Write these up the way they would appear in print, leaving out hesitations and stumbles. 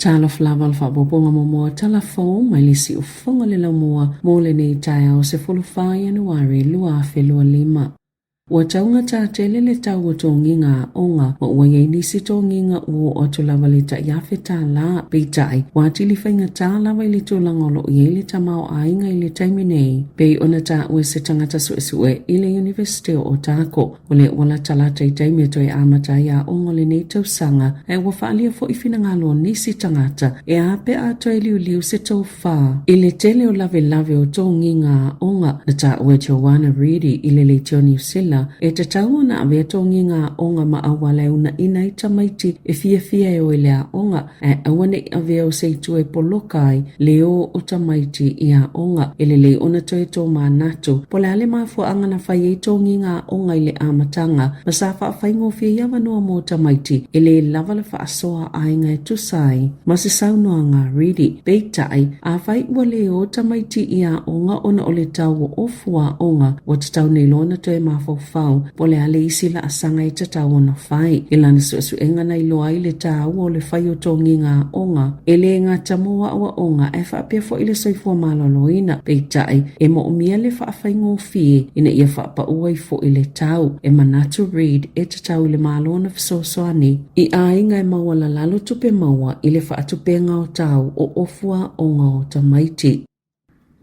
Talofa lava le faaopoopoga muamua tala fou mai le siufofoga le laumua mo lenei taeao 14 Ianuari 2025. Ua taugata tele le tau o togiga aoga ma ua i ai nisi togiga ua oo atu lava le tai $1,000. Peitai, ua atili faigata lava i le tulaga o lo o i ai le tamaoaiga i le taimi nei, pei ona taua e se tagata suesue i le Iunivesite o Otago. O lea ua latalata i taimi e toe amata ai aoga o lenei tausaga, ae ua faaalia foi finagalo o nisi tagata e a pe a toe liuliu se tofa i le tele o lavelave o togiga aoga. Na taua e Joanna Reedy i le Leitio Niu Sila e tatau ona avea togiga aoga ma auala e uunaina ai tamaiti e fiafia e o i le aoga, ae aua ne i avea o se itu e poloka ai le o o tamaiti i aoga. E lelei ona toe tōmanatu po o le a le mafuaaga na fai ai togiga aoga i le amataga ma sa faafaigofie ai avanoa mo tamaiti e lē lava le faasoa a aiga e tusa ai ma se saunoaga a Reedy. Peitai, afai ua lē o tamaiti i aoga ona o le tau o ofu aoga, ua tatau nei loa ona toe mafaufau po o le a le isi laasaga e tatau ona fai. I lana suesuega na iloa ai le tāua o le fai o togiga aoga, e lē gata mo aoaoga ae faapea foi le soifua maloloina, peitai, e moomia le faafaigofie ina ia faapau ai foi le tau. E manatu Reid e tatau i le Malo ona fesoasoani i aiga e maualalalo tupe maua i le faatupega o tau o ofu aoga o tamaiti.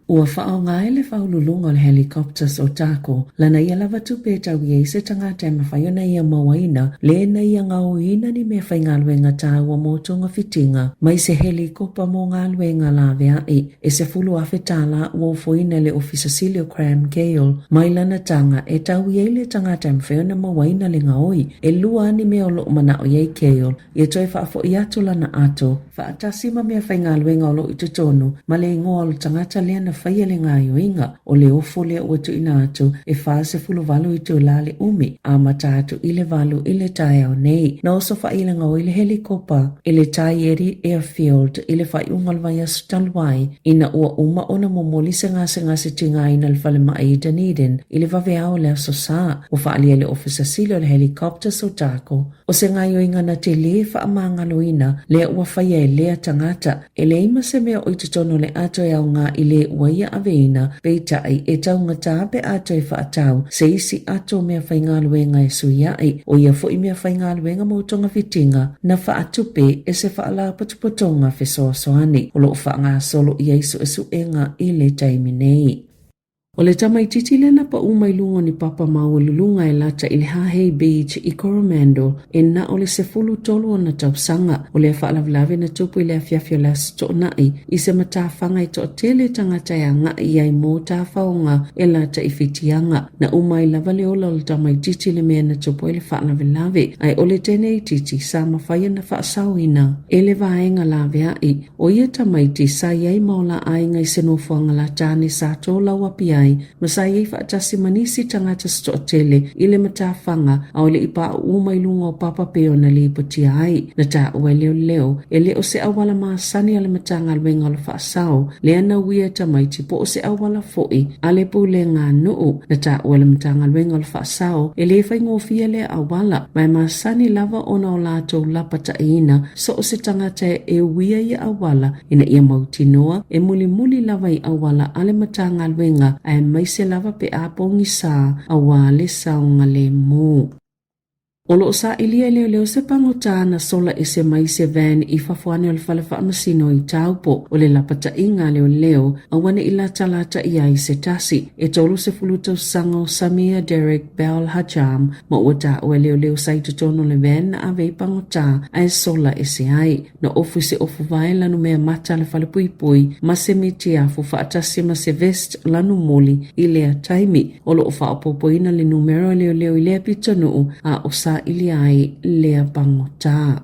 Ua faaaoga ai le faauluuluga o le Helicopters o Tako lana ia lava tupe e tau i ai se tagata e mafai ona ia mauaina le na ia gaoioiina ni mea faigaluega tāua mō togafitiga mai se helikopa mō galuega laveaʻi. E $10,000 ua ofoina e le Ofisa Sili o Graham Gale mai lana taga e tau i ai le tagata e mafai ona mauaina le gaoi. E lua ni mea o lo'o manaʻo i ai Gale ia toe faafoʻi atu lana ato faatasi ma mea faigaluega o lo o i totonu ma le igoa o le tagata lea na faia le gaoioiga. O le ofo lea ua tuuina atu e 48 itulā le umi, amata atu i le 8 i le taeao nei. Na osofaʻi le gaoi le helikopa i le Taieri Airfield i le faaiuga o le vaiaso talu ai, ina ua uma ona momoli se gasegase tigaina i le falemai i Dunedin i le vaveao o le Aso Sa. Ua faaalia e le Ofisa Sili o le Helicopters o Otago O se gaoioiga na te lē faamagaloina lea ua faia e lea tagata, e leai ma se mea o i totonu o le ato e aoga i le ua ia aveina, peitai, e taugatā pe a toe faatau se isi ato o meafaigaluega e suiaʻi, o ia foi meafaigaluega mo togafitiga na faatupe e se faalapotopotoga fesoasoani o lo o faagasolo i ai suesuega i le taimi nei. O le tamaitiiti lea na paʻu mai luga o ni papa maualuluga e lata i le Hahei Beach i Coromandel e na o le 13 ona tausaga. O lea faalavelave na tupu i le afiafi o le Aso Toonai i se matafaga e toatele tagata e agai i ai mo tafaoga e lata i Whitianga. Na uma ai lava le ola o le tamaitiiti le mea na tupu ai le faalavelave, ae o le teine itiiti sa mafai ona faasaoina e le vaega laveai. ʻO ia tamaiti sa i ai ma o la aiga i se nofoaga lā tāne sa tōlauapi ai ma sa i ai faatasi ma nisi tagata se toatele i le matafaga a o le i paʻuʻu mai luga o papa pei ona lipotia ai. Na taua e leoleo e le o se auala masani a le Matagaluega o le Faasao lea na uia e tamaiti po o se auala foʻi a le pulega a nuu. Na taua e le Matagaluega o le Faasao e lē faigofie lea auala ma e masani lava ona o latou lapataʻiina So o se tagata e uia ia auala ina ia mautinoa e mulimuli lava i auala a le Matagaluega aemaise lava pe a pogisa auā le saogalemu. O lo o sailia e leoleo se pagota na sola ese mai se van i fafo ane o le fale faamasino i Taupo. O le lapataʻiga a leoleo aua ne i latalata i ai se tasi. E 30 tausaga o Samir Derek Bell Hajam ma ua taua e leoleo sa i totonu o le van na ave ai pagota ae sola ese ai. Na ofu i se ofu vae lanu mea mata a le falepuipui ma se mitiafu faatasi ma se vest lanu moli i lea taimi. O lo o faaopoopoina le numera o leoleo i lea pitonuu a o saili ai lea pagota.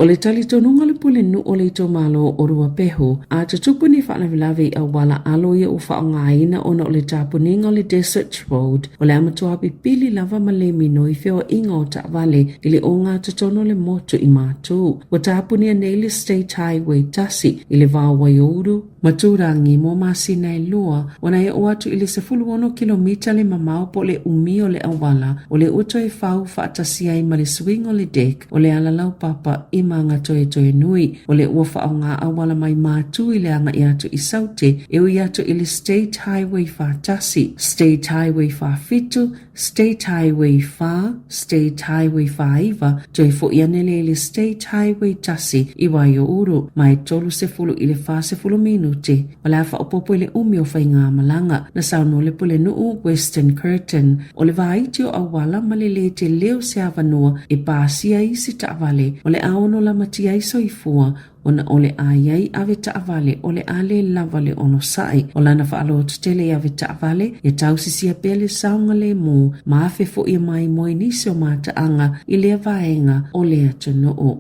O le talitonuga o le Pulenuu o le itumalo o Ruapehu, a tutupu ni faalavelave i auala alo ia ua faaaogaina ona o le tapuniga o le Desert Road, o le a matua pipili lava ma le minoi feoaiga o taavale i le ogatotonu o le motu i Matū. Ua tapunia nei le State Highway 1 i le va o Waiouru ma Tūrangi mo masina e lua, ona e oo atu i le 16 kilomita le mamao po o le umi o le auala o le ua toe fau faatasi ai ma le suiga o le deck o le ala laupapa i ma Gatoetoe Nui. O lea ua faaaoga auala mai Matu i le agai atu i Saute e ui atu i le State Highway 41, State Highway 47, State Highway 4, State Highway 49, toe foʻi ane lea i le State Highway 1 i Waiouru, ma e 30 i le 40 minute o le a faaopoopo i le umi o faigamalaga. Na saunoa le Pulenuu Weston Curtin, o le vaiti o auala ma le lē tele o se avanoa e pasia ai isi taavale o le a ono lamatia ai soifua ona o le a i ai ave taavale o le a lē lava le onosai. O lana faalototele i ave taavale e tausisia pea le saogalemu ma afe foʻi e maimoa i nisi o mataaga i lea vaega o le atunuu.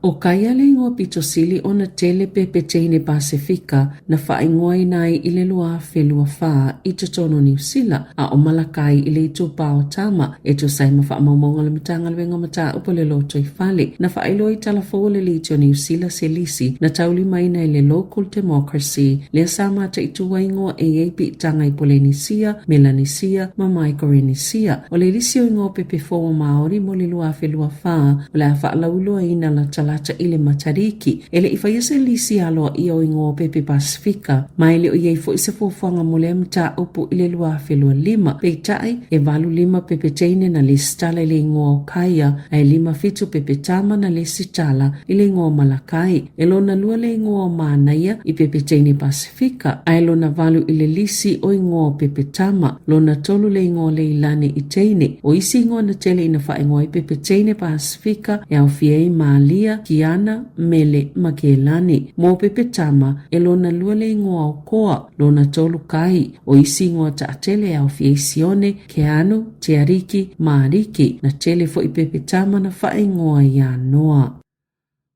ʻO Kaia le igoa pito sili ona tele pepe teine Pasefika na faaigoaina ai i le 2024 i totonu o Niu Sila, a ʻo Malakai i le itupa o Tama, e tusa ai ma faamaumauga a le Matagaluega o Mataupu o le Lotoifale. Na faailoa i tala fou a le Leitio Niu Sila se lisi na taulimaina e le Local Democracy, lea sa mataitu ai igoa e i ai piitaga i Polenisia, Melanisia ma Maikorenisia. O le lisi o igoa pepe fou o Māori mo le 2024, o le a faalauiloaina latalata i le Matariki. E le i faia se lisi aloaia o igoa o pepe Pasefika, ma e le o i ai foi se fuafuaga mo lea mataupu i le 2025. Peitai, e valu lima pepe teine na lesitala i le igoa o Kaia, a e lima fitu pepe tama na lesitala i le igoa o Malakai. E lona lua le igoa o Manaia i pepe teine Pasefika, a e lona valu i le lisi o igoa o pepe tama. Lona tolu le igoa o Leilani i teine. O isi igoa na tele ina faaigoa ai pepe teine Pasefika e aofia ai Malia, Kiana, Mele ma Kelani. Mo pepe tama, e lona lua le igoa o Koa, lona tolu Kai. O isi igoa taatele e aofia ai Sione, Keanu, Teariki, ma Ariki. Na tele foi pepe tama na faaigoa iā Noa.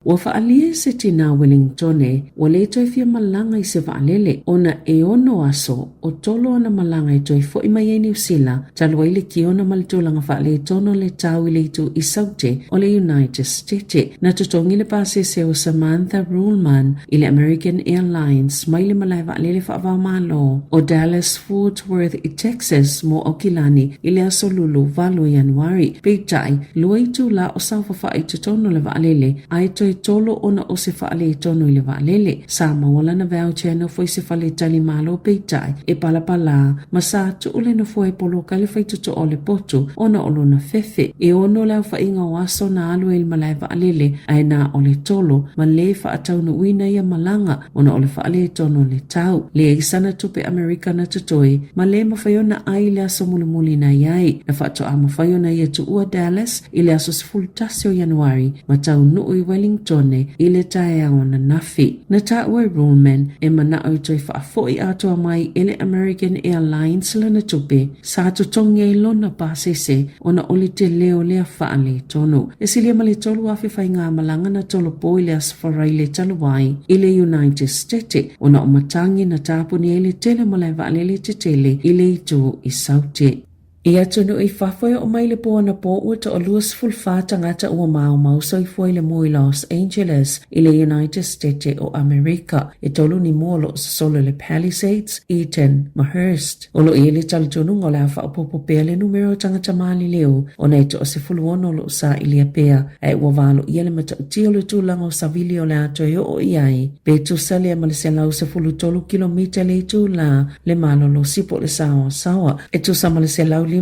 Ua faaalia e se tinā Welingtone ua lē toe fia malaga i se vaalele ona e ono aso o tolo ana malaga e toe foʻi mai ai Niu Sila talu ai le kiona ma le tulaga faaletonu o le tau i le itu i Saute o le United Stete. Na totogi le pasese o Samantha Ruhlman i le American Airlines mai le malae vaalele faava-o-Malo o Dallas Fort Worth i Texas mo Aukilani i le aso Lulu 8 o Ianuari. Peitai, lua itulā o saofafai i totonu o le vaalele, a e toe tolo ona o se faaletonu i le vaalele. Sa maua lana voucher e nofo i se fale tali malo peitai, e palapalā, ma sa tuu le nofoa e poloka ai le faitotoa o le potu ona o lona fefe. E ono le aofaiga o aso na alu ai i le malae vaalele, ae na o le tolo, ma lē faataunuuina ia malaga ona o le faaletonu o le tau. Leai sana tupe Amerika na totoe, ma lē mafai ona ʻai i le aso mulimuli na i ai. Na faatoa mafai ona ia tuua Dallas i le aso 11 o Ianuari ma taunuu i Wellingtone i le taeao ananafi. Na taua e Ruhlman e manaʻo e toe faafoʻi atoa mai e le American Airlines lana tupe sa totogi ai lona pasese ona o le tele o lea faaletonu. E silia ma le 3,000 faigamalaga na tolopo i le Aso Faraile talu ai i le United Stete ona o matagi na tapuni ai le tele o malae vaalele tetele i le itu i Saute. I atunuu i fafo e oo mai le po anapō ua toalua 14 tagata ua maomao soifua i le moe i Los Angeles i le United Stete o Amerika. E tolu ni moa o lo o sosolo i le Palisades, Eaton ma Hurst. O lo o i ai le talitonuga o le a faaopoopo pea le numera o tagata maliliu ona e toa 16 o lo o sailia pea, ae ua valoia le matautia o le tulaga o savili o le a toe oo i ai, pe tusa lea ma le 113 kilomita le itulā le malolosi po o le saoasaoa. E tusa ma le 150,000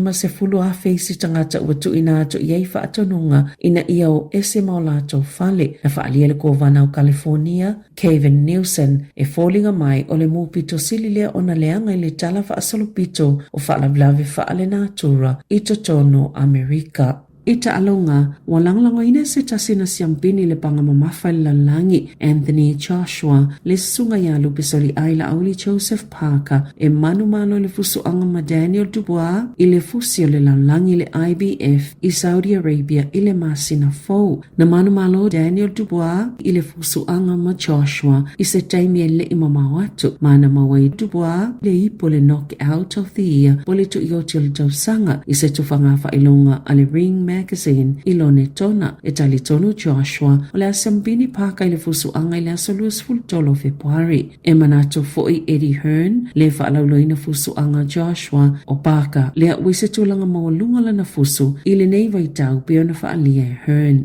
isi tagata ua tuuina atu i ai faatonuga ina ia o ese ma o latou fale. Na faaalia le Kovana o Kalifonia, Gavin Newsom, e foliga mai o le mū pito sili lea ona leaga i le tala faasolopito o faalavelave faalenatura i totonu o Amerika. I taaloga, ua lagolagoina se tasi na siampini i le paga mamafa i le lalolagi, Anthony Joshua, le susuga iā Lupe Soliai Laauli Joseph Parker, e manumalo i le fusuaga ma Daniel Dubois i le fusi o le lalolagi i le IBF i Saudi Arabia i le masina fou. Na manumalo Daniel Dubois i le fusuaga ma Joshua i se taimi e leʻi mamao atu, ma na maua ai Dubois le ipu o le Knockout of the Year po o le tuioti o le tausaga i se tufaga faailoga a le Ring Magazine i Lonetona. E talitonu Joshua o le a siambini pāka i le fusuaga i le aso 23 o Fepuari. E manatu foi Eddie Hearn le faalauiloaina fusuaga Joshua o Parker lea ua i se tulaga maualuga lana fusu i lenei vaitau pei ona faaalia e Hearn.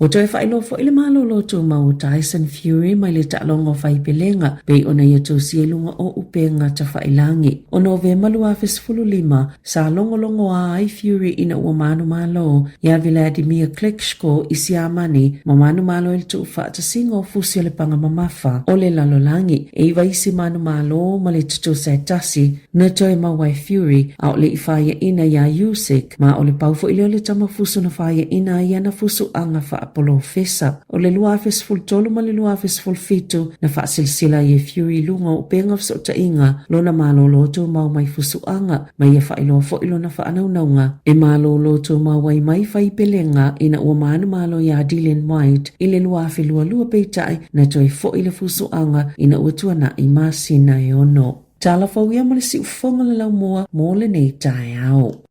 Ua toe faailoa foi le malolo tumau o Tyson Fury mai le taaloga o faipelega pei ona ia tusia i luga o upega tafailagi. O Novema 2015, sa logologoa ai Fury ina ua manumalo iā Wladimir Klitschko i Siamani ma manumalo i le tuufaatasiga o fusi o le paga mamafa o le lalolagi. E iva isi manumalo ma le tutusa e tasi na toe maua e Fury a o le i faiaina iā Usyk, ma o le pau foi lea o le tama fusu na faiaina ai ana fusuaga faapolofesa. O le 2013 ma le 2017 na faasilasila ai e Fury i luga o upega fesootaiga lona malolo tumau mai fusuaga, ma ia faailoa foi lona faanaunauga e malolo tumau ai mai faipelega ina ua manumalo iā Dillian Whyte i le 2022 peitai na toe foi le fusuaga ina ua tuanai masina e ono. Tala fou ia ma le siufofoga o le laumua mo lenei taeao.